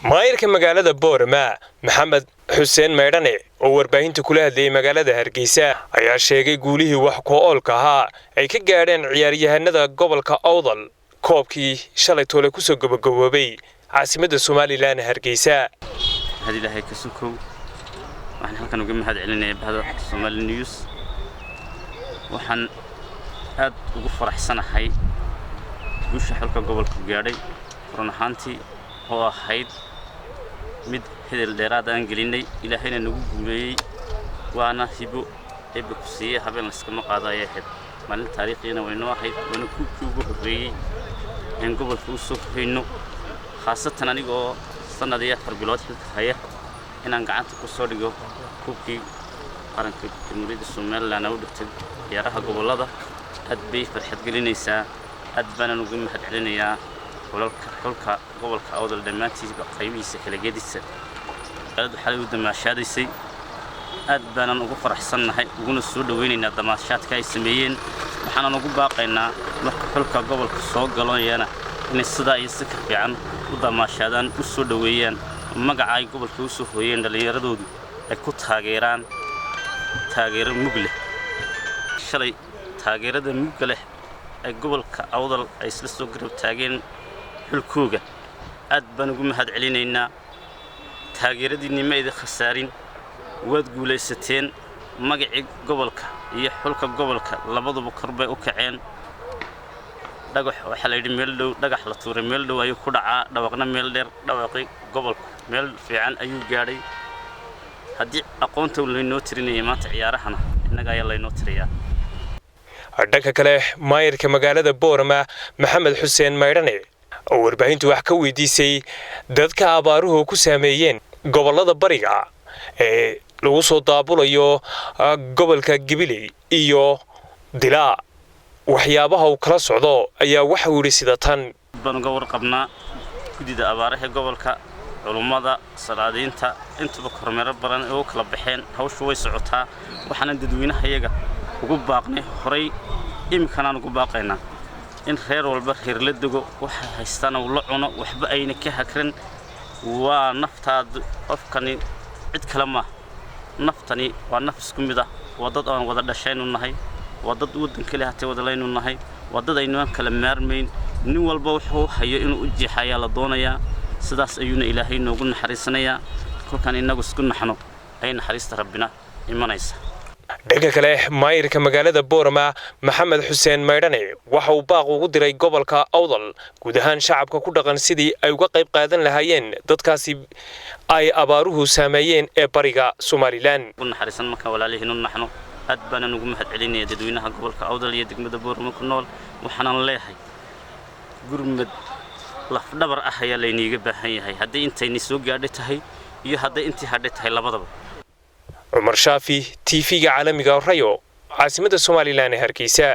Maayirka magaalada Boorama, Maxamed Xuseen Maydhane, oo warbaahinta kula hadlayay magaalada Hargeysa, ayaa sheegay guulihii wax ku-oolka ahaa ay ka gaadheen ciyaaryahanada gobolka Awdal koobkii shalay toole kusoo gabagaboobay caasimadda Somaliland, Hargeysa. Mahad Ilaahay ka sokow, waxaan halkan uga mahad celinayaa bahda Somali News. Waxaan aad ugu faraxsanahay guusha xulka gobolku gaadhay, run ahaantii oo ahayd mid hedel dheeraad aan gelinay, Ilaahayna nagu guuleeyey. Waana hibo Eebbe ku siiyey, habeen layskama qaado ayay ahayd. Maalin taariikhiina waynoo ahayd, waana kuubkii ugu horreeyey een gobolka u soo hayno, khaasatan aniga oo sannad iyo 4 bilood xilka haya, inaan gacanta ku soo dhigo kuubkii qaranka Jamhuuriyadda Somaliland u dhigtay ciyaaraha gobollada. Aad bay farxad gelinaysaa, aad baanan uga mahad celinayaa xulalka xulka gobolka Awdal dhammaantiisba, qaybihiisa kala gedisa. Magaaladu xalay u damaashaadaysay, aad baanan ugu faraxsannahay, uguna soo dhowaynaynaa damaashaadka ay sameeyeen. Waxaanan ugu baaqaynaa marka xulka gobolka soo galayana inay sidaa iyo si ka fiican u damaashaadaan, u soo dhoweeyaan magaca ay gobolka u soo hooyeen, dhallinyaradoodu ay ku taageeraan taageero mug leh. Shalay taageerada mugga leh ee gobolka Awdal ay isla soo garab taageen xulkooga aad baan ugu mahad celinaynaa. Taageeradiinni ma idin khasaarin, waad guulaysateen. Magacii gobolka iyo xulka gobolka labaduba kor bay u kaceen. Dhagax waxaa la yidhi meel dhow, dhagax la tuuray meel dhow ayuu ku dhacaa, dhawaqna meel dheer. Dhawaqii gobolku meel fiican ayuu gaadhay. Haddii aqoonta laynoo tirinaya maanta ciyaarahana, innaga ayaa laynoo tiriyaa. Dhanka kale, maayirka magaalada Boorama, Maxamed Xuseen Maydhane, oo warbaahintu wax ka weydiisay dadka abaaruhu ku saameeyeen gobollada bariga ee lagu soo daabulayo gobolka Gabiley iyo Dilaa waxyaabaha uu kala socdo, ayaa waxauu yidhi sida tan: Baan uga warqabnaa. Guddida abaaraha gobolka, culummada, salaadiinta, intuba kormeero badan ee u kala baxeen. Hawshu way socotaa. Waxaana dadweynaha iyaga ugu baaqnay horay, imminkanaan ugu baaqaynaa, in reer walba reer la dego, waxa haystana uu la cuno, waxba ayna ka hakran. Waa naftaadu, qofkani cid kale maaha, naftani waa naf isku mid ah. Waa dad aan wada dhashaynu nahay, waa dad waddan kale hatay wadalaynu nahay, waa dad aynu aan kala maarmayn. Nin walba wuxuu hayo inuu u jeexa ayaa la doonayaa. Sidaas ayuuna Ilaahay noogu naxariisanayaa. Kolkaan innagu isku naxno ayay naxariista Rabbina imanaysa. Dhanka kale, maayirka magaalada Boorama, Maxamed Xuseen Maydhane, waxa uu baaq ugu diray gobolka Awdal guud ahaan shacabka ku dhaqan sidii ay uga qayb qaadan lahaayeen dadkaasi ay abaaruhu saameeyeen ee bariga Somaliland. Ugu naxariisan markaan walaalihiin u naxno. Aad baanan ugu mahad celinaya dadweynaha gobolka Awdal iyo degmada Boorama ku nool. Waxaanan leeyahay gurmad lafdhabar ah ayaa layniiga baahan yahay, hadday intayni soo gaadhay tahay iyo hadday intii hadhay tahay labadaba. Cumar Shaafi, TV-ga caalamiga Rayo, caasimadda Somaliland ee Hargeysa.